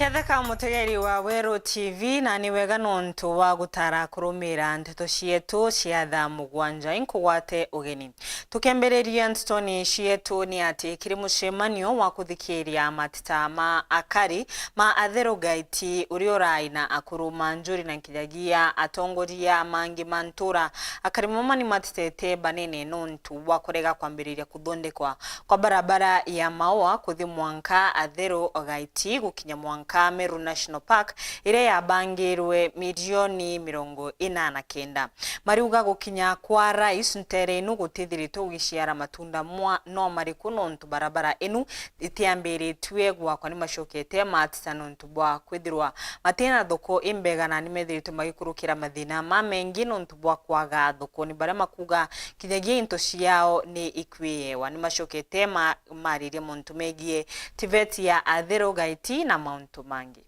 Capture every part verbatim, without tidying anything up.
Etheka mutegeri wa Weru T V, na ni wega nontu wa gutara kurumira nteto cietu cia thaa mugwanja. Inkugwate ugeni. Tukembiriria ntetoni cietu ni ati kiri mucemanio wa kuthikiria mateta ma akari ma Atheru Gaiti, uria urai na akuru ma njuri na nkinyagia atongoria mangi ma ntura, akari mama ni matetete banene nontu bwa kurega kwambiriria kuthondekwa kwa barabara ya Maua kuthi mwanka Atheru Gaiti gukinya mwanka Meru National Park, iria yabangirwe milioni mirongo ina na kenda. Mariuga gukinya kwa Rais ntere inu gutithiritwe gugiciara matunda mwa no mariku nontu barabara inu itiambiritue gwakwa. Ni macokete mateta nontu bwa kwithirwa matina thoko imbega, na ni methiritwe magikurukira mathina mamengi nontu bwa kwaga thoko. Ni baria makuga kinyagia into ciao ni ikwiyewa. Ni macokete ma-, maririe muntu megie TVET ya Atheru Gaiti na mauntu mangi.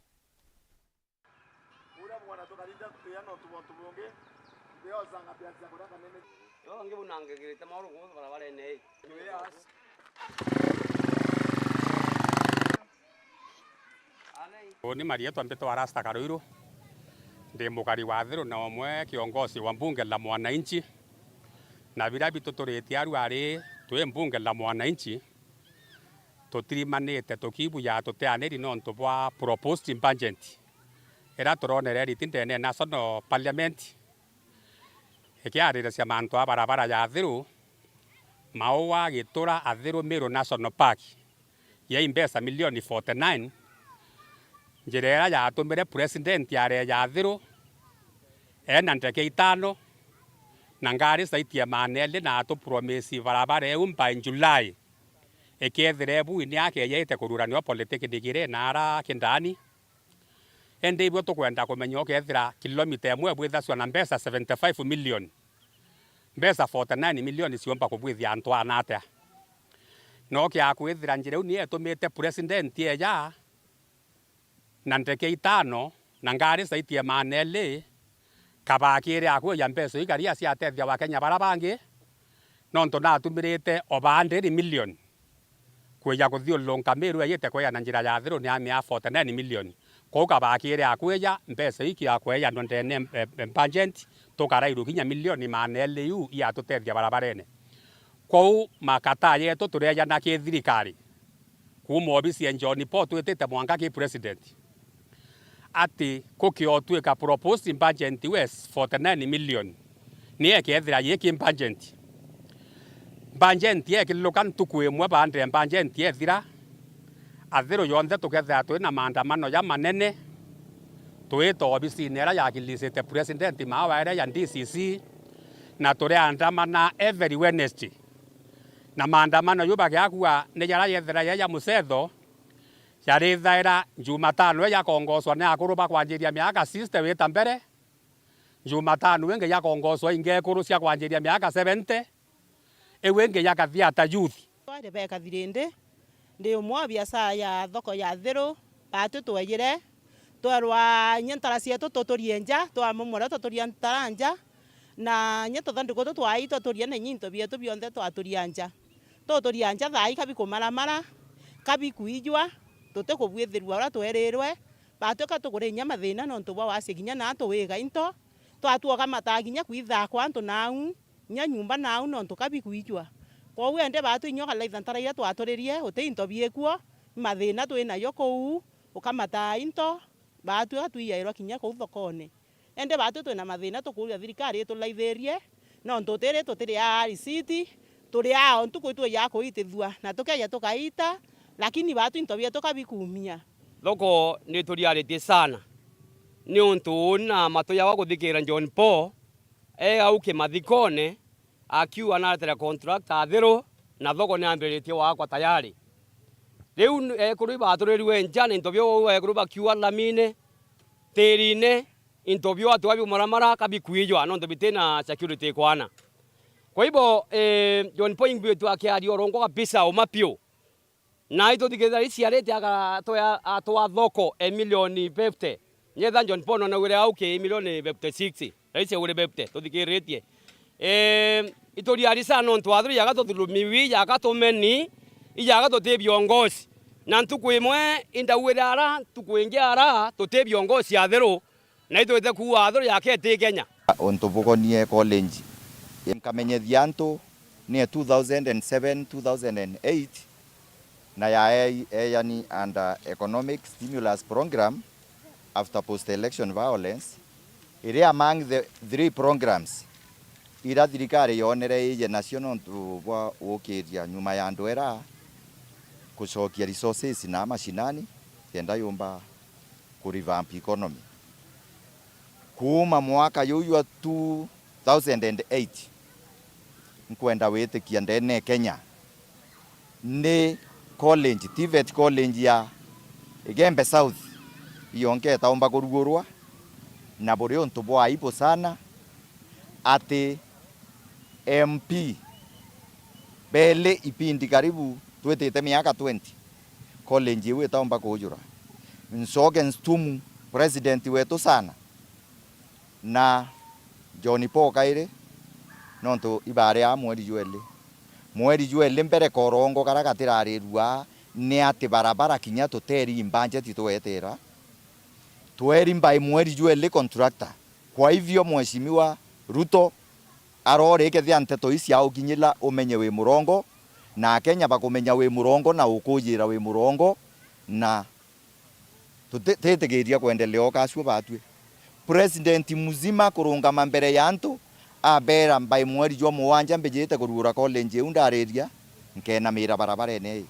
Uria mwana tukarinda tuya no tumontu bungi, ndio sanga bianza kuria kanene. Yo ngi bunangegirite mauru kuhusu barabarene ii. Yes. Uni marietwa mbitwa Rasta Karuiru. Ndi mukari wa Thiru na umwe kiongozi wa mbunge la mwananchi. Na biria bituturitie aru ari twi mbunge la mwananchi, tutirimanite tukibuja tuteaniri nontu bwa proposed budget iria turonere riti ndene ya National Parliament ikiariricia mantu a barabara ya Thiru, Maua, Gitura, Athiru, Miru National Park, yai mbeca milioni forty nine, njira iria yatumire president areja Athiru ena ndeke itano na ngari zaidi ya maana eli, na atupromisi barabara iu by July. Ikethira ebu ni akeejaite kururania o polytechnic iri na ara Kindani. Indi ibio tukwenda kumenya ukethira kilomita imwe bwithacua na mbeca seventy five million, mbeca forty nine million ciumba kubwithia antu ana atia? No kia kwithira njira iu ni etumite president eja na ndeke itano na ngari zaidi ya maana eli, kabakire akuja mbeca iu karia ciatethia Wakenya bara bangi, nontu natumirite over hundred million kwija kuthiurunka Miru ejite kwija na njira ya Athiru ni amia forty nine million. Kwou kabakire akwija mbeca iu kiakwejanwa ndene, eh, eh, budget, tukarairua kinya milioni maana eli iu iatutethia barabarene. Kwou makata yetu turejana ki thirikari, kuuma obisi ya John Paul twitite mwanka ki president, ati kukiotwika proposed budget we forty nine million, ni ekethira yiki budget. Budget yekiluka ntuku imwe baada ya budget ethira, Athiru yonthe tukethira twi na maandamano jamanene, twita obisine iria yakilisite president maawa iria ya D C C, na turiandamana every Wednesday. Na maandamano ju bagiakua ni jaria yethira ja ja mucetho, jarithaira Jumatano ii jakongoswa ni akuru bakwanjiria miaka sixty wita mbere, Jumatano ingi jakongoswa ingi ekuru cia kwanjiria miaka seventy, iu ingi jakathia ta youth. Twari beka thirindi, ndi umwe wa biacara ya thoko ya Thiru, baatwi twejire, twerwa inya ntara cietu tuturie nja, twamomora tuturia ntara nja, na inya tuthanduku tu twaitwa turie na inya into bietu bionthe twaturia nja. Tuturia nja thaa ii kabikumaramara, kabikuijwa, tutikubwithirua uria twerirwe, baatwika tukuria inya mathina nontu bwa wasia kinya naa tuwiga into, twatwa ukamataa kinya kwithaa kwa antu nau, inya nyumba nau nontu kabikuijwa. Kwou ende baatwi inya ukalaitha ntara iria twaturirie, uti into biikuo, mathina twi najo kuu, ukamataa into, baatwika twiyairwa kinya kuu thokone. Indi baatwi twina mathina tukuuria thirikari itulaithirie, nontu utiri tutiriaa risiti, turiaa o ntuku itwiyaa kuitithua, na tukeja tukaita, lakini baatwi into bietu kabikuumia. Thoko nituriaritie sana, niuntu uuni na matu jakwa kuthikira John Paul e au kimathikone, akiuga naretera contractor Athiru, na thoko niambiritie gwakwa tayari. Riu n-, ekuru ibaturirue nja na into biu, ekuru bakiuga lamine, tirine, into biu atwa biumaramara kabikuijwa, nontu bitina security ikwana. Kwa hivyo, eh, John Paul ingwitwa akiaria urongo kabisa, uma piu. Na ituthikiriria rais arite aga-, atwa, atwa thoko e milioni fifty. Nyetha John Paul nonagwire au ki milioni fifty six. Rais augire fifty, tuthikiritie. Eh, ituriari sana nontu Athiru ijaga tuthulumiwi, ijaga tumeni, ijaga tuti viongozi. Na ntuku imwe indauire ara, ntuku ingi ara, tuti biongozi atheru, na itwite kuuga atheru yake iti Kenya. Untu bukonie college, nkamenyethia antu ni ya two thousand and seven, two thousand and eight, na ya e-, eeyani under economic stimulus program after post-election violence, iri among the three programs ira thirikari yonere ije nacio nontu bwa gukiria nyuma ya ndwera gucokia resources na mashinani kenda yumba ku revamp economy. Kuuma mwaka juu jwa two thousand and eight, nkwenda gwitikia ndene Kenya ni college, TVET college ya Igembe South, iyo nketaumba kurugurwa, na buri untu bwa aibu sana ati MP beli ipindi karibu twitite miaka twenty, college iu itaumba kuujura. Ncoke nstumu president wetu sana na John Paul kairi, nontu ibaari aa mweri jweli. Mweri jweli mbere korongo karia gatirarirua ni ati barabara kinya tuteri budget twetera. Tweri mbai mweri jweli contractor. Kwa hivyo, Mheshimiwa Ruto, arori kethia nteto ici aukinyila umenye wi murongo, na Akenya bakumenya wi murongo na ukujira wi murongo, na tuti-, titikiria kwendelea o kacua batwi. President mzima kurungama mbere ya antu, abera mbai mweri jwa mugwanja mbijite kurugura college iu ndariria, nkenamira barabarene ii.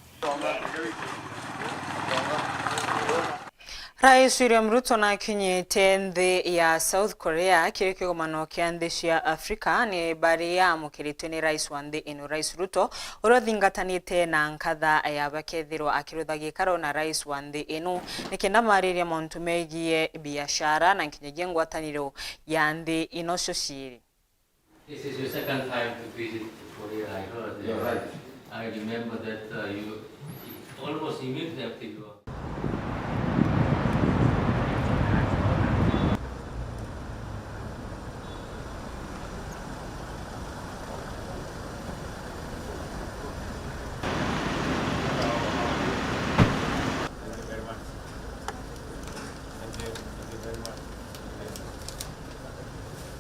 Rais William Ruto nakinyite nthi ya South Korea kiri kigomano kia nthi cia Afrika, ni baria amukiritwe ni rais wa nthi ino, Rais Ruto, uria uthingatanite na nkatha ya bakethirwa akirutha gikaro na rais wa nthi ino, nikenda maririe mauntu megie biashara na nkinyagia ngwataniro ya nthi ino cio ciiri. This is your second time to visit Korea, I heard. You're right. I remember that, uh, you almost immediately after you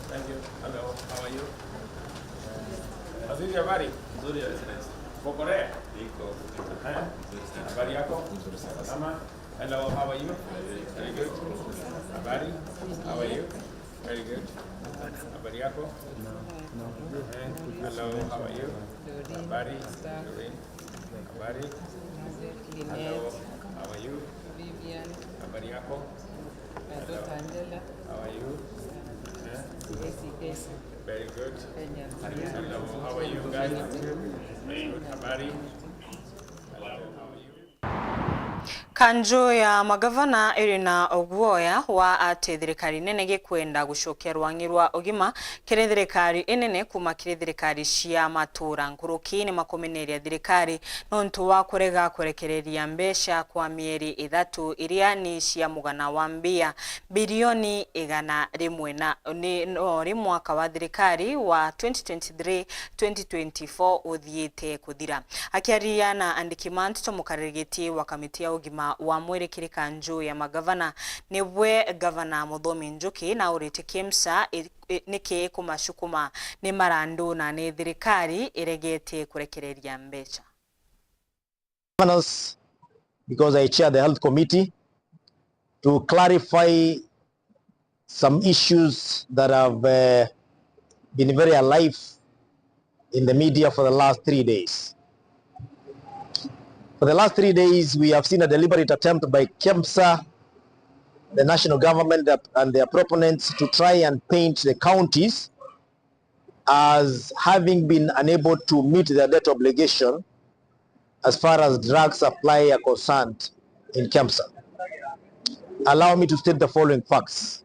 Thank you. Hello, how are you? Waziri, habari? Nzuri, Your Excellency. Uko Korea? Niko. Eh? Nzuri sana. Habari yako? Nzuri sana. Salama? Hello, how are you? Very good. Habari? How are you? Very good. Habari yako? Eh? Hello, how are you? Habari? Doreen. Habari? Hello, how are you? Habari yako? Hello. How are you? Eh? Very good. Hello, how are you guys? Very good. Habari? Hello, how are you? Kanju ya magavana iri na guoya wa ati thirikari nene gikwenda gucokia rwangi rwa ugima kiri thirikari inene kuma kiri thirikari cia matura. Nkuruki ni makumeneria thirikari nontu wa kurega kwerekereria mbeca kwa mieri ithatu iria ni cia mugana wa mbia bilioni igana rimwe na ni nori mwaka wa thirikari wa twenty twenty-three twenty twenty-four uthiite kuthira. Akiaria na andiki ma nteto, mukaririgitie wa kamiti ya ugima wa mwiri kiri kanju ya magavana, nibwe Gavana Muthomi Njuki, na auritie KEMSA i-, i-, niki ikumacukuma ni marandu na ni thirikari iregete kurekereria mbeca. Governors, because I chair the health committee, to clarify some issues that have, uh, been very alive in the media for the last three days. For the last three days, we have seen a deliberate attempt by KEMSA, the national government, and their proponents to try and paint the counties as having been unable to meet their debt obligation as far as drug supply are concerned in KEMSA. Allow me to state the following facts.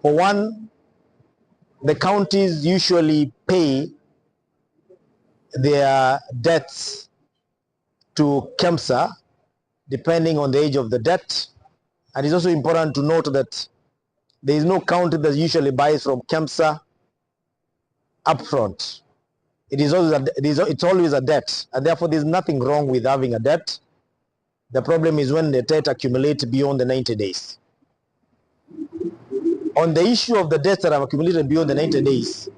For one, the counties usually pay their debts to KEMSA depending on the age of the debt. And it's also important to note that there is no county that usually buys from KEMSA upfront. It is always a, it is, it's always a debt, and therefore there's nothing wrong with having a debt. The problem is when the debt accumulate beyond the ninety days. On the issue of the debts that have accumulated beyond the ninety days,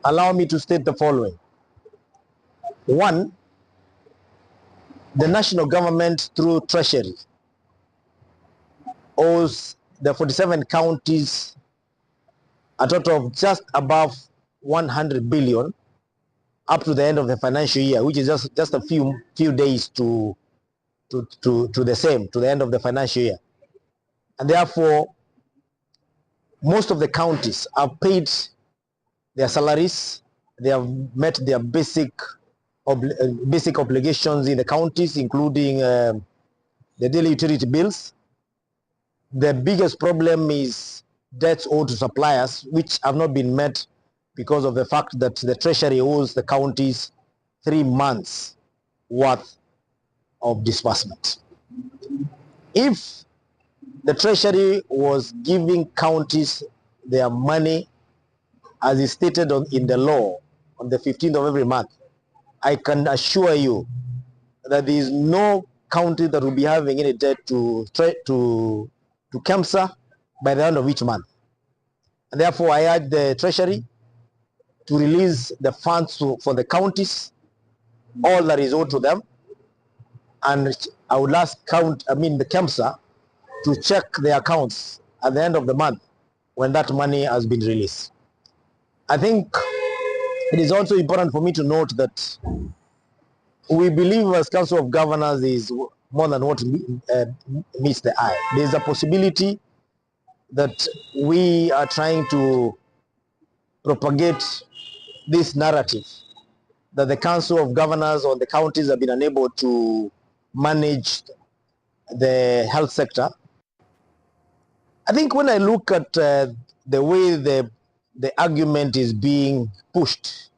allow me to state the following. One, the national government through treasury owes the forty-seven counties a total of just above one hundred billion up to the end of the financial year, which is just, just a few, few days to, to, to, to the same, to the end of the financial year. And therefore, most of the counties have paid their salaries, they have met their basic obli-, uh, basic obligations in the counties, including, um, the daily utility bills. The biggest problem is debts owed to suppliers, which have not been met because of the fact that the treasury owes the counties three months worth of disbursement. If the treasury was giving counties their money as is stated on, in the law, on the fifteenth of every month, I can assure you that there is no county that will be having any debt to tre-, to, to KEMSA by the end of each month. And therefore, I urge the treasury to release the funds to, for the counties, all that is owed to them. And I would ask count, I mean, the KEMSA to check their accounts at the end of the month when that money has been released. I think it is also important for me to note that we believe as Council of Governors is more than what me-, uh, meets the eye. There is a possibility that we are trying to propagate this narrative that the Council of Governors or the counties have been unable to manage the health sector. I think when I look at, uh, the way the, the argument is being pushed,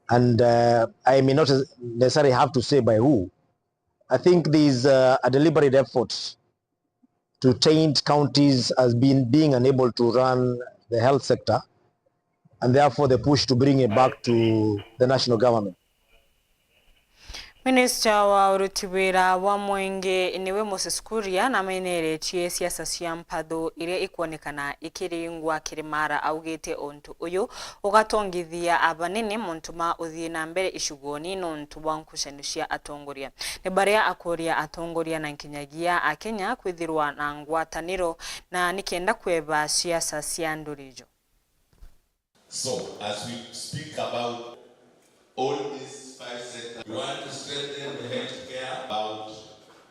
and, uh, I may not necessarily have to say by who, I think there is, uh, a deliberate effort to taint counties as being, being unable to run the health sector, and therefore the push to bring it back to the national government. Minister wa uruti wira bwa mwingi niwe Moses Kuria nameneretie siasa cia mpathu iria ikwonekana ikiringwa Kirimara. Augite untu uyu ugatongithia abanene montuma uthii na mbere icugoni nontu bwa ngucanio cia atongoria. Ni baria akuria atongoria na nkinyagia Akenya kwithirwa na ngwataniro na nikenda kweba siasa cia nduri ijo. So, as we speak about all these five sectors, we want to strengthen the healthcare about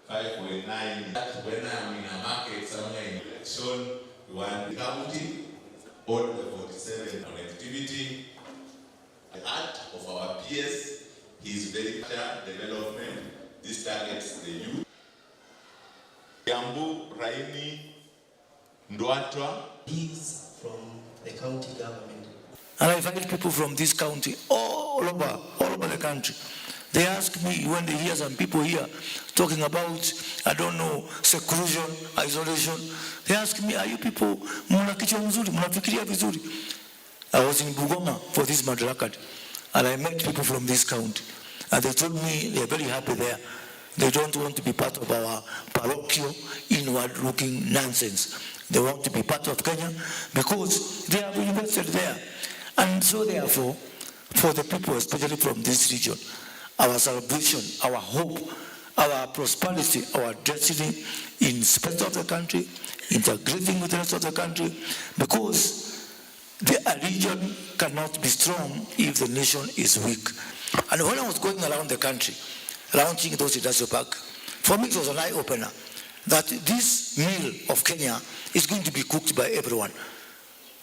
five point nine. That when I'm in a market somewhere in election, we want the county, all the forty-seven connectivity, the heart of our P S is very development. This targets the youth. Kiambu, Raini, Ndwatwa. Bids from the county government. And I find people from this county all over, all over the country. They ask me when they hear some people here talking about, I don't know, seclusion, isolation. They ask me, "Are you people, mna kichwa mzuri, mnafikiria vizuri?" I was in Bungoma for this Madaraka Day, and I met people from this county, and they told me they are very happy there. They don't want to be part of our parochial, inward-looking nonsense. They want to be part of Kenya because they have invested there. And so therefore, for the people, especially from this region, our salvation, our hope, our prosperity, our destiny in space of the country, integrating with the rest of the country, because the, a region cannot be strong if the nation is weak. And when I was going around the country, launching those industrial park, for me it was an eye-opener that this meal of Kenya is going to be cooked by everyone.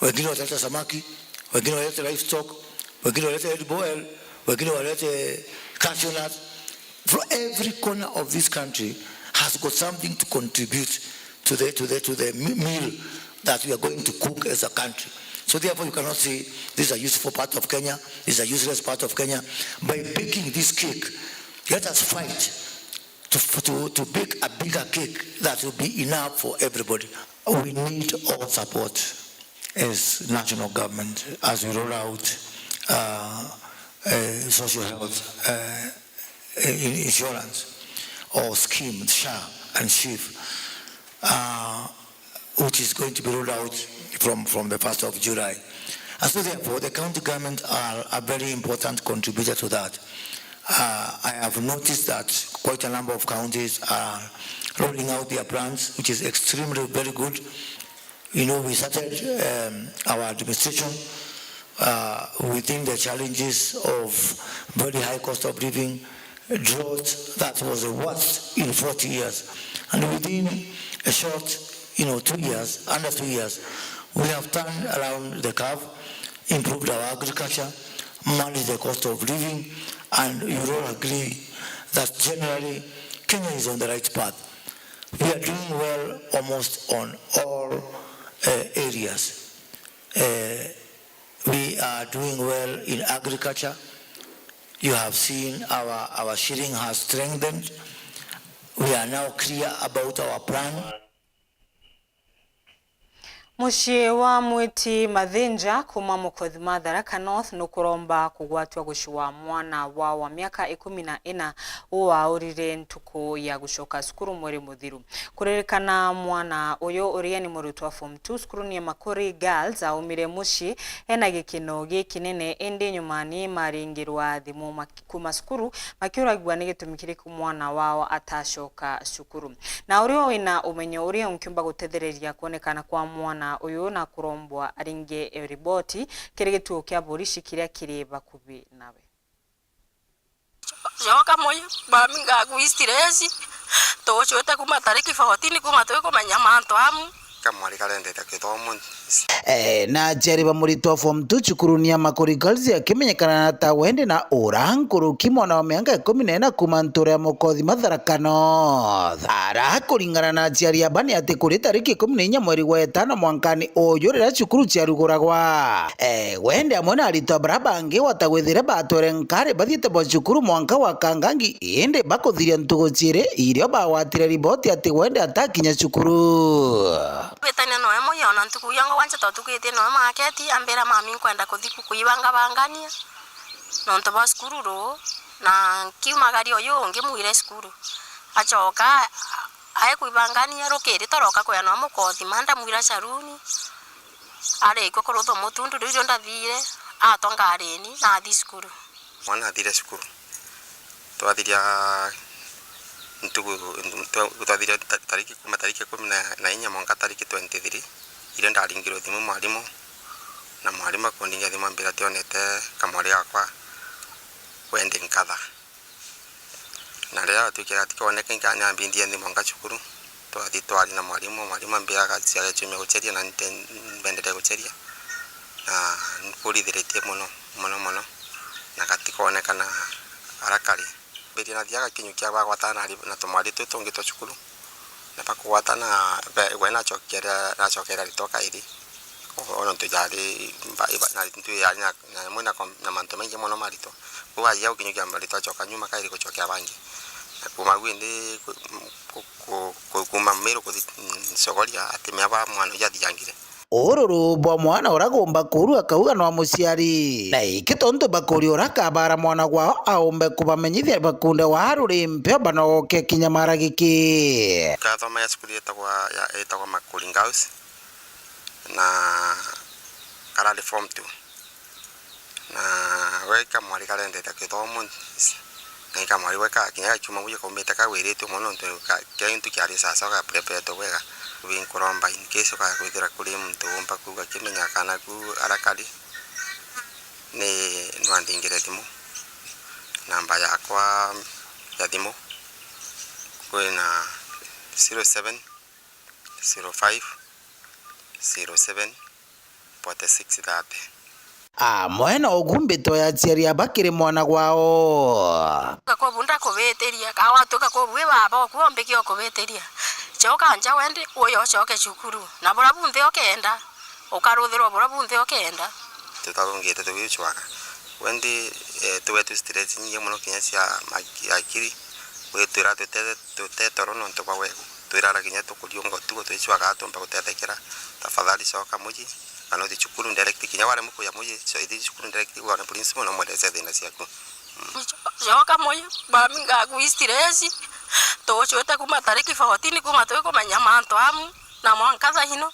Wengine wataleta samaki, wengine wataleta livestock, wengine wataleta edible oil, wengine wataleta cashew nuts. From every corner of this country has got something to contribute to the, to the, to the me-, meal that we are going to cook as a country. So therefore, you cannot say, "This is a useful part of Kenya, this is a useless part of Kkenya." By baking this cake, let us fight to, to, to bake a bigger cake that will be enough for everybody. We need all support as national government as we roll out, uh, uh, social health, uh, uh, in-, insurance. or scheme, SHA and SHIF, uh, which is going to be rolled out from, from the first of July. And so therefore, the county government are a very important contributor to that. Uh, I have noticed that quite a number of counties are rolling out their plans, which is extremely very good. You know, we started, um, our administration, uh, within the challenges of very high cost of living, drought that was the worst in forty years. And within a short, you know, two years, under two years, we have turned around the curve, improved our agriculture, managed the cost of living, and you will all agree that generally Kenya is on the right path. We are doing well almost on all, uh, areas. Uh, we are doing well in agriculture. You have seen our, our shilling has strengthened. We are now clear about our plan. Mucii wa Mwiti Mathinja kuuma Mukothima Tharaka North nukuromba kugwatwa gucii wa mwana wao wa miaka ikumi na ina uu waurire ntuku ya gucoka cukuru mweri muthiru. Kuririkana mwana uyu uria ni murutwa form two cukuruni ya Makuri Girls aumire mucii ena gikeno gikinene, indi nyuma ni maringirwa thimu maki-, kuuma cukuru makiuragua ni gitumi kiriku mwana wao atacoka cukuru. Na uria wina umenyo uria unkiumba gutethereria kwonekana kwa mwana uyu na kurombwa aringe riboti kiri gituo kia borisi kiria kiri bakubi nawe. Coka muyo, mami, ngagwi stress. Tucwite kuma tariki fourteen kuma twikumenya mantu amu. Kamwari karendete kithomo. Eh, na aciari ba muritwa form two cukuruni ya Makuri Girls akimenyekana ta wendi na ura nkuruki mwana wa miaka ikumi na ina kuma ntura ya Mukothima Tharaka North. Ara kuringana na aciari aba ni ati kuri tariki ikumi na inya mweri wa itano mwankani uyu riria cukuru ciaruguragwa, eh, wendi amwe na aritwa bara bangi wata gwithire batwere nkari bathiite bwa cukuru mwanka wa Kangangi, indi bakuthiria ntugu ciiri irio bagwatire riboti ati wendi atakinya cukuru. Twitania noe muyo na ntuku iria ngwanja twatukitie noe maketi, ambira, "Mami, nkwenda kuthi ku-, kuibangabangania nontu bwa cukuru ruu," na nkiumagaria uyu ungi mwire cukuru. Acoka, ae kuibangania rukiri toroka kwea noe Mukothima, ndamwira caruni, arikua kurutha mutundu, riu irio ndathire, atwa ngarini, na athi cukuru. Mwana athire cukuru. Twathiria ntuku, twa-, twathiria ta-, tariki, kuma tariki ikumi na inya mwanka tariki twenty-three, iria ndaringirwe thimu mwarimu, na mwarimu akundingia thimu ambira tionete kamwari gakwa, wendi nkatha. Na riria atuikire gatikooneka, nka-, nambindie nthi mwanka cukuru, twathi twaria na mwarimu, mwarimu ambira agaciaga ciumia guceria, na nte-, mbendere guceria, na nkurithiritie mono, mono, mono, na gatikooneka na ara kari. Mbiria nathiaga kinyukia bagwatana na ri-, na tumwari twi tungi twa cukuru, na bakugwatana, be-, we nacokere-, nacokere aritwa kairi, o-, o nontu jari mba-, iba-, na rintu yari na, na imwe na kom-, na mantu maingi mono maritwa. Kwou bathia gukinyukia maritwa acoka nyuma kairi gucokera bangi. Na kuma au indi ku-, ku-, ku-, ku-, kuma Miru kuthi, mm, Ncogoria, atimea ba mwana uju athiangire. Ururu bwa mwana uragumba kuru akauga nwa muciari. Na iki tontu bakuri urakabara mwana gwao aumbe kubamenyithia bakunde wa ruri mpeo banogoke kinya maragiki. Kathoma ya cukuru yetagwa, ya, yetagwa Makuri Girls, na karari form two. Na we kamwari karendete kithomo, na ikamwari we ka-, kinya gakiuma muji kaumite kagwiritue mono, nontu ka-, kira gintu kiari sawa sawa, gaprepetwe bwega. Binkuromba in case ukakwithira kuri muntu uumba kuuga kimenya kana ku ara kari, ni nwandingire thimu. Namba yakwa ya thimu kwina zero seven, zero five, zero seven, forty six thirty. Amwe na ugumbitwe ya aciari aba kiri mwana gwao. Gakobu ndakubitiria, ka watuika kobu wi baba oku ombi ki okubitiria. Coka nja wendi, uyo ucoke cukuru. Na bura bunthe ukenda, ukaruthirwa bura bunthe ukenda. Tutarungite tugicwaga. Wendi, eh, tugwe tu stress nyingi mono kinya cia ma-, akiri. Gwitwira tutete Tute toro nontu bwa we, twirara kinya tukuriunga utuku twicwaga tumba gutethekera. Tafadhali coka muji, kana uthi cukuru direct, kinya waremwe kuya muji, co-, ithi cukuru direct, wone principal na umweleze thina ciaku. Coka moyo, mami, ngaku stress. Tucwite kuma tariki fourteen, kuma twikumenya mantu amu, na mwanka thaino,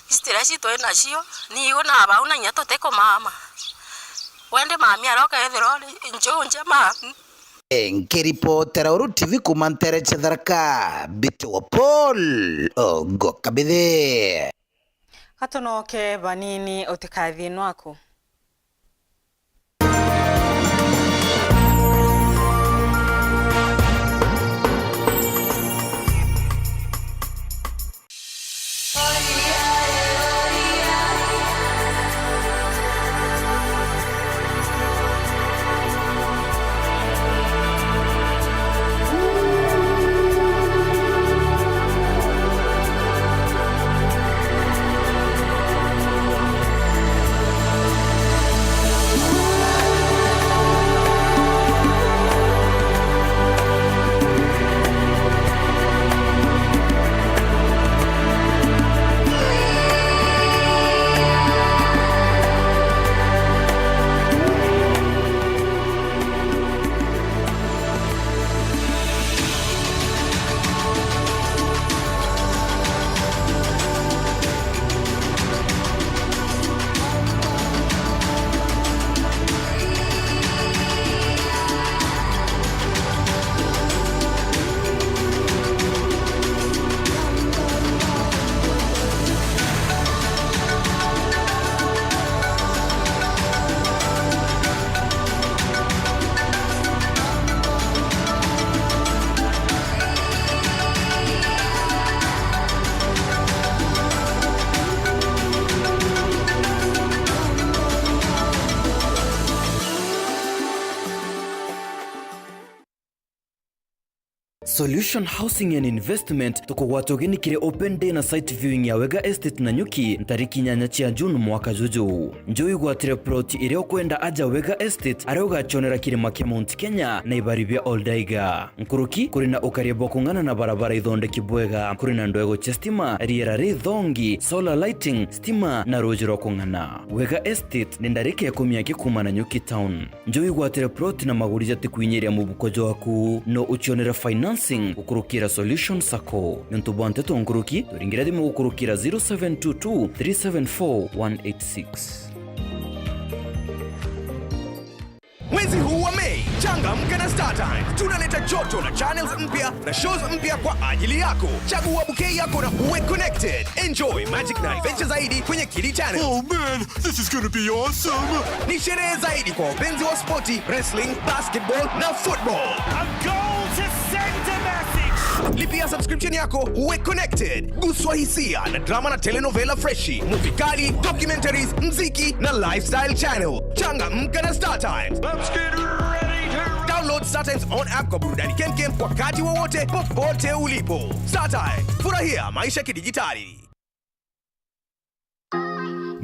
stress twi nacio, niu na bau na inya tutikumama. Wendi mami aroka ethirwa uri njuu njema. Nkiripotera Uru T V kuma ntere cia Tharaka, Mbiti wa Paul Ogo Kabithe. Gatunoke banini, utikathie nwaku. Solution Housing and Investment tukugwata ugeni kiri open day na site viewing ya Wega Estate Nanyuki ntariki inyanya cia June mwaka juju. Njo wigwatire plot iria ukwenda aja Wega Estate, aria ugacionera kirima kia Mount Kenya na ibari bia Oldaiga. Nkuruki kuri na ukaria bwa kung'ana na barabara ithondeki bwega, kuri na ndwego cia stima, riera rithongi, solar lighting, stima na ruuji rwa kung'ana. Wega Estate ni ndarika ikumi aki kuuma Nanyuki town. Njo wigwatire plot na maguri jatikwinyiria mubuko jwaku. No ucionere financing gukurukira Solution Sacco. Niuntu bwa nteto nkuruki, turingira thimu gukurukira zero seven two two three seven four one eight six. Mwezi huu wa Mei, changamka na StarTimes. Tunaleta joto na channels mpya na shows mpya kwa ajili yako. Chagua bouquet yako na uwe connected. Enjoy magic na adventure zaidi kwenye Kili Channel. Oh man, this is gonna be awesome! Ni sherehe zaidi kwa wapenzi wa spoti, wrestling, basketball na football. A goal to send a message. Lipia subscription yako, uwe connected. Guswa hisia na drama na telenovela freshi, movie kali, documentaries, mziki na lifestyle channel. Changamka na StarTimes. Let's get ready to download StarTimes on app kwa burudani kemkem wakati wowote, popote ulipo. StarTimes, furahia maisha kidijitali.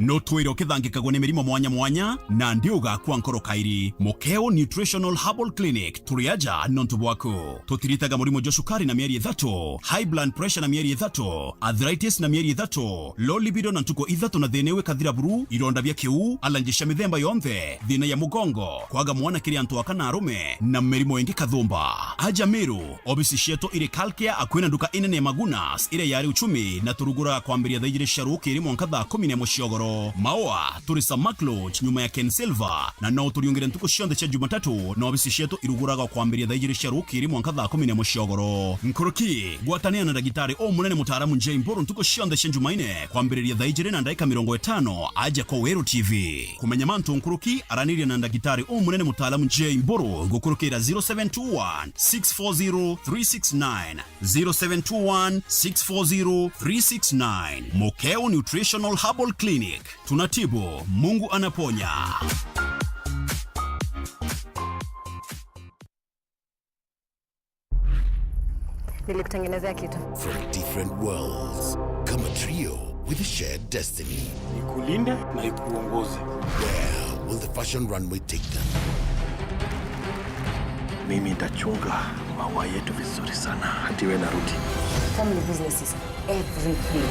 No twire ukithangikagwo ni mirimo mwanya mwanya, na ndi ugakua nkoro kairi. Mukeo Nutritional Herbal Clinic, turi aja nontu bwaku. Tutiritaga murimo jwa cukari na mieri ithatu, high blood pressure na mieri ithatu, arthritis na mieri ithatu, low libido na ntuku ithatu na thina iu ikathira buru, ironda bia kiuu, allergy cia mithemba yonthe, thina ya mugongo, kwaga mwana kiri antu aka na arume, na mirimo ingi kathumba. Aja Meru, obisi cietu iri Kalkia, akui na nduka inene ya Magunas, iria yari Uchumi, na turuguraga kwambiria thaa ijiri cia rukiri mwanka thaa kumi na imwe cia ugoro. Maua, turi Samak Lodge, nyuma ya Ken Silver, na no uturiungire ntuku cionthe cia Jumatatu, na obisi cietu iruguraga kwambiria thaa ijiri cia rukiri mwanka thaa kumi na imwe cia ugoro. Nkuruki, gwatanira na ndagitari umunene mutaaramu Jay Mburu ntuku cionthe cia Njumaine, kwambiriria thaa ijiri na ndagika mirongo itano, aja kwa Weru T V. Kumenya mantu nkuruki, araniria na ndagitari umunene mutaalamu Jay Mburu gukurukira zero seven two one six four zero three six nine, zero seven two one six four zero three six nine. Mukeo Nutritional Herbal Clinic. Tunatibu, Mungu anaponya. Nilikutengenezea kitu. From different worlds, come a trio with a shared destiny. Nikulinde na ikuongoze. Where will the fashion runway take them? Mimi nitachunga maua yetu vizuri sana. Ati we narudi. Family business is everything.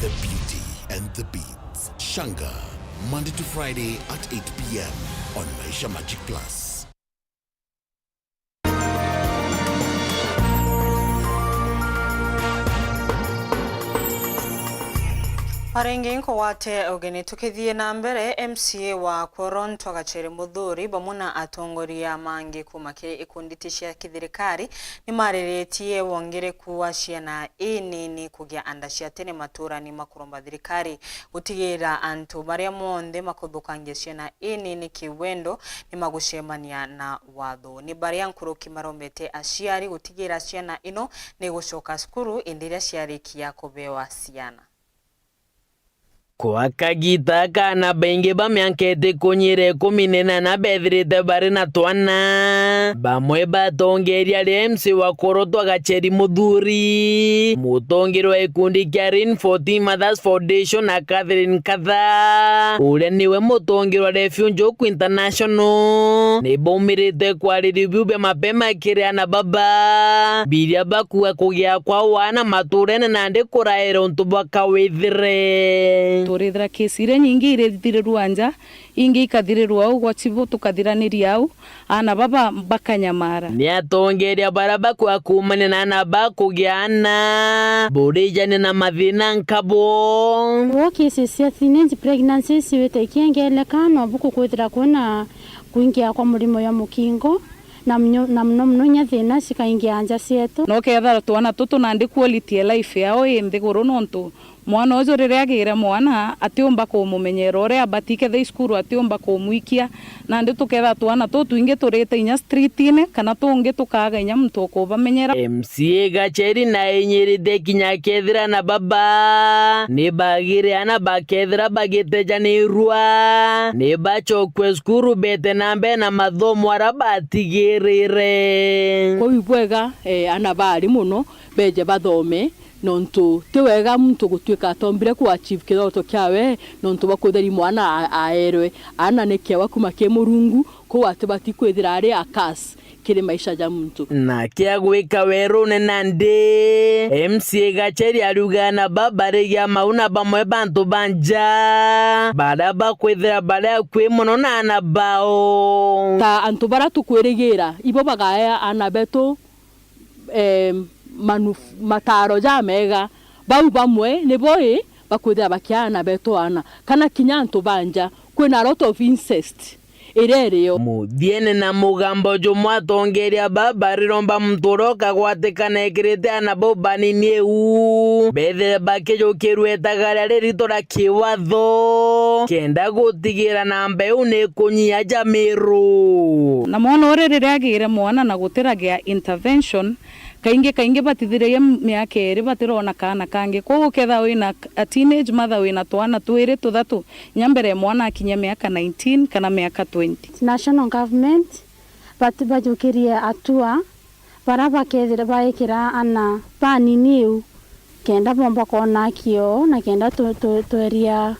The Beauty and the Beats. Shanga Monday to Friday at eight p.m. on Maisha Magic Plus. Aringi nkugwate ugeni. Tukithie na mbere, M C A wa Kworo Ntwagachere Muthuri bamwe na atongoria mangi kuma kiri ikundi ti cia kithirikari nimariritie wongereku wa ciana inini kugia anda cia tene maturani ma kuromba thirikari gutigira antu baria monthe makuthukangia ciana inini kiwendo ni magucemania na watho. Ni baria nkuruki marombete aciari gutigira ciana ino ni gucoka cukuru indi iria ciarikia kubewa ciana. Kwa kagita kana baingi ba miaka itikunyiire ikumi na inana bethirite bari na twana. Bamwe batongeria ria M C wa Kworo Ntwagachere Muthuri, mutongeria wa gikundi kia Rain fourteen Mothers Foundation na Catherine Katha, uria niwe mutongeria wa Refugee Hope International, ni baumirite kwariria biu bia mapema kiri ana baba biria bakua kugia kwa wana maturene nandi kuraira untu bwa kawithire. Turithira kesi iria nyingi irithirirua nja, ingi ikathirirua au gwa chibu tukathiraniria au, ana baba bakanyamara. Ni atongeria baria bakua kuumania na ana ba kugia ana burijania na mathina nkabo. Wo cases cia teenage pregnancy ciwite ikiengeleka, no buku kwithira kwina kuingia kwa murimo ya mukingo, na mnyo-, na muno muno inya thina cikaingia nja cietu. No kethira twana tutu nandi quality ya life yao i nthiguru, nontu mwana uju riria agire mwana, atiumba kumumenyera uria abati, kethira i cukuru atiumba kumwikia. Nandi tukethira twana tutu twingi turite inya streetine, kana tungi tukaga inya muntu ukubamenyera. M C A Gacheri na inyirite kinya kethira na baba ni bagire ana bakethira bagitejanirua ni bachokwe cukuru bete na mbere na mathomo ara batigirire. Kwou ibwega, eh, ana bari muno beje bathome, nontu ti wega muntu gutuika atombire ku achieve kithoto kiawe nontu bwa kutheri mwana a-, aerwe. Ana ni kiewa kuma ki Murungu, kwou atibati kwithira ari a curse kiri maisha ja muntu. Na kia gwika werune nandi, M C A Gacheri ariuga na babarigia mauna bamwe bantu ba nja baria bakwithira bari akui muno na ana bao. Ta antu baria tukwirigira, ibo bagaea ana betu, em, manuf-, mataro jamega. Bau bamwe nibo i bakwithira bakiaana betu ana, kana kinya antu ba nja. Kwina a lot of incest iria irio. Muthiene na mugambo jumwe atongeria baba bariromba muntu uria ukagwatikana ekirite ana bau banini iu bethire bakijukirua itagaria ririto ria kiwatho kenda gutigira namba iu ni kunyia ja miru. Na mwana uria riria agire mwana na gutiragia intervention, kaingi kaingi batithiragia miaka iri batirona kaana kangi. Kwou ukethira wina a teenage mother wina twana twiri tuthatu, inya mbere ya mwana akinyia miaka nineteen kana miaka twenty. National government bati-, bajukirie atua bara bakethira baikira ana banini iu, kenda bomba kwona kioo na kenda tu-, tu-, tweria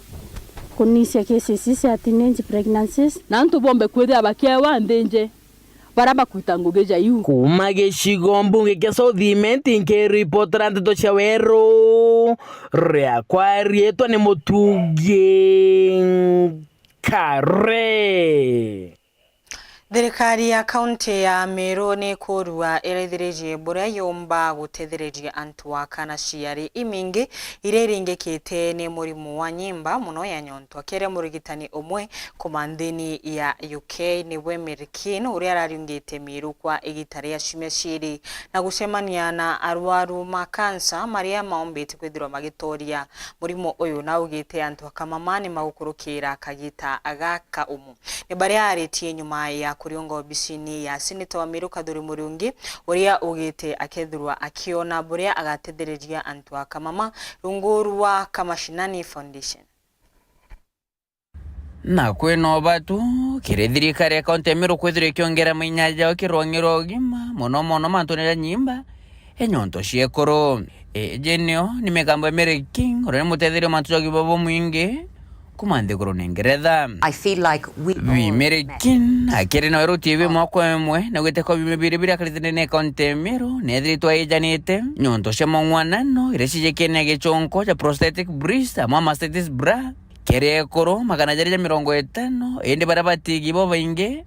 kunisia cases cia teenage pregnancies. Na antu bombe kwithira bakiewa nthinji bara bakwita ngugi ja iu. Kuuma gicigo mbunge kia South Imenti, nkiripotera ndeto cia weru, riakwa riitwa ni Mutungi Kare. Thirikari ya kaunti ya Meru ni kurua iraithiririe buria yumba gutethereria antu aka na ciari imingi iria iringikite ni murimu wa nyimba, muno ya nyontwa. Kere murigitani umwe kuma nthini ya U K niwe Mary Keane, uria arariungite Meru kwa igita ria ciumia ciiri na gucemania na arwaru ma kansa maria maumbite kwithirwa magitoria murimu uyu, na augite antu aka mama ni magukurukira kagita gaka umu. Ni baria aritie nyuma ya kuriunga obisini ya seneta wa Meru Kathuri Murungi, uria ugite akethirwa akiona buria agatethereria antu aka mama rungu rwa Kamashinani Foundation. Na kwina ubatu kiri thirikari ya kaunti ya Meru kwithirwa ikiongera mainyaja o kirwangi rwa ugima, muno muno mantune ja nyimba, e nyonto cia ekuru. Iji nio ni migambo ya Mary Keane, uria ni mutetheria wa mantu ja ugima bwa mwingi kuma nthigurune Ngeretha. I feel like we all Bi Mary Keane akiri na weru T V mwaka umwe, naugite kwa biumia biri biria akarite ndene ya kaunti ya Meru, neethiritwe aijanite nyonto cia mang'wanano iria cijikene ya gichonko ja prosthetic breast amwe na mastitis bra. Kiri ekuru magana jari ja mirongo itano, indi baria batigi bo baingi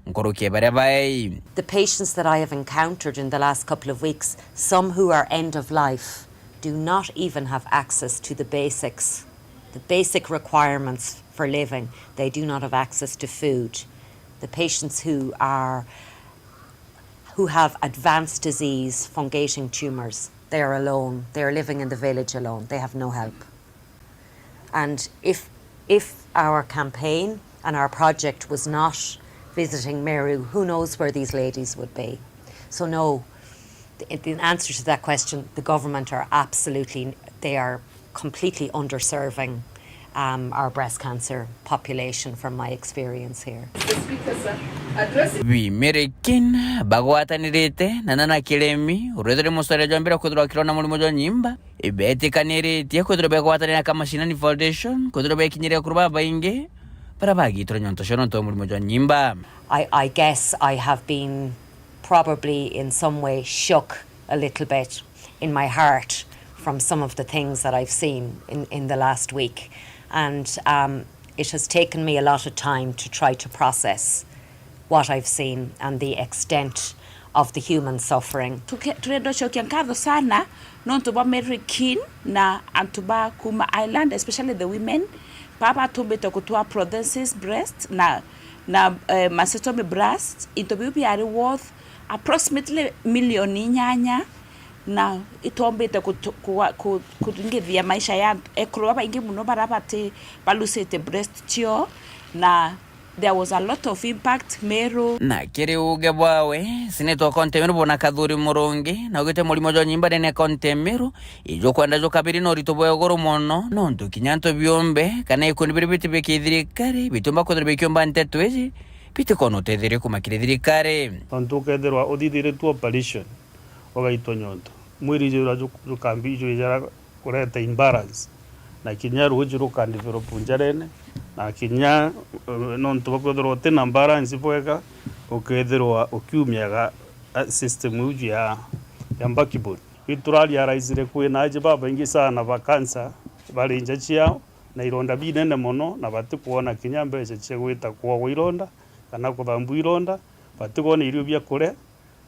nkuruki ya baria bai. The patients that I have encountered in the last couple of weeks, some who are end of life, do not even have access to the basics, the basic requirements for living. They do not have access to food. The patients who are, who have advanced disease, fungating tumours, they are alone. They are living in the village alone. They have no help. And if, if our campaign and our project was not visiting Meru, who knows where these ladies would be? So no, th-, in answer to that question, the government are absolutely, they are completely underserving, um, our breast cancer population from my experience here. Bi Mary Keane bagwatanirite na Nana Kiremi, uria ethirwe musaria jwa mbere kwithirwa akirwa na murimo jwa nyimba, ibetikaniritie kwithirwa begwatanira na Kamashinani Foundation, kwithirwa bekinyire akuru babaingi baria bagitirwe nyonto cio nontu bwa murimo jwa nyimba. I, I guess I have been probably in some way shook a little bit in my heart from some of the things that I've seen in, in the last week. And, um, it has taken me a lot of time to try to process what I've seen and the extent of the human suffering. Tuke-, turenda gucokia nkatho sana nontu bwa Mary Keane na antu ba kuma Ireland, especially the women, baba batumbite gutwaa prosthesis breast na, na, eh, mastectomy breast. Into biu biari worth approximately milioni inyanya, na itombite kutu-, kuwa-, ku-, kuringithia maisha ya ekuru babaingi muno baria bati balusite breast ciao, na there was a lot of impact Meru. Na kiri uuge bwawe, Senator wa kaunti ya Meru bwana Kathuri Murungi, na augite murimo jwa nyimba ndene ya kaunti ya Meru ijukwenda jukabiri na urito bwa iguru mono, nontu kinya antu biumbe kana ikundi biria biti biki thirikari bitiumba kwithirwa bikiumba nteto iji, bitikona utetherio kuma kiri thirikari. Nontu ukethirwa uthithiritue operation, ugaitwa nyonto, mwiri jura ju-, jukambi jwijara kureta imbalance, na kinya ruuji rukadevelop njarene, na kinya, eh, nontu bwa kwithirwa uti na balance bwega, ukethirwa ukiumiaga, eh, system iu ya, ya backbone. Iturarealizire kwina aji babaingi sana ba cancer bari nja ciao, na ironda binene mono, na batikwona kinya mbeca cia gwita kwogwa ironda, kana kuthambua ironda, batikwona irio bia kuria,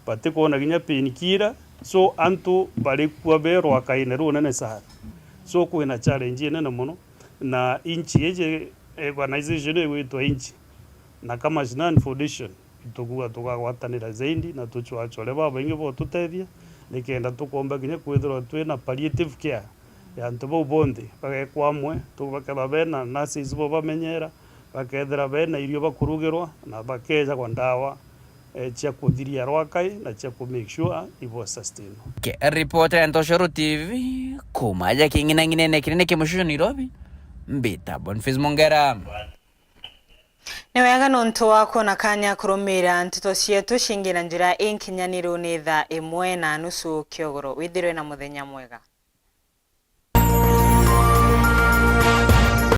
batikwona kinya painkiller. So, antu barikua be rwakaine runene sana. So, kwina challenge inene mono, na inchi iji, organization igwitwa inchi, na Kamashinani Foundation, itukuga tukagwatanira zaidi na tucwachore babaingi botutethia, nikenda tukomba kinya kwithirwa twina palliative care ya antu bau bonthe bagekwa amwe, tu-, bakethirwa bena nurses bo bamenyera, bakethira bena irio bakurugirwa, na bakejagwa ndawa, eh, cia kuthiria rwakai na cia ku make sure ibo sustain. Ke-, ripota ya Ntoshoro T V, kuma aja king'inang'inene kinene kia mucicio Nairobi, mbita Boniface Mongera. Ni wega nontu wa kwona kanya kurumiira nteto cietu ciingi na njira inkinyaniru. Ni thaa imwe na nusu kiogoro. Withirwe na muthenya mwega.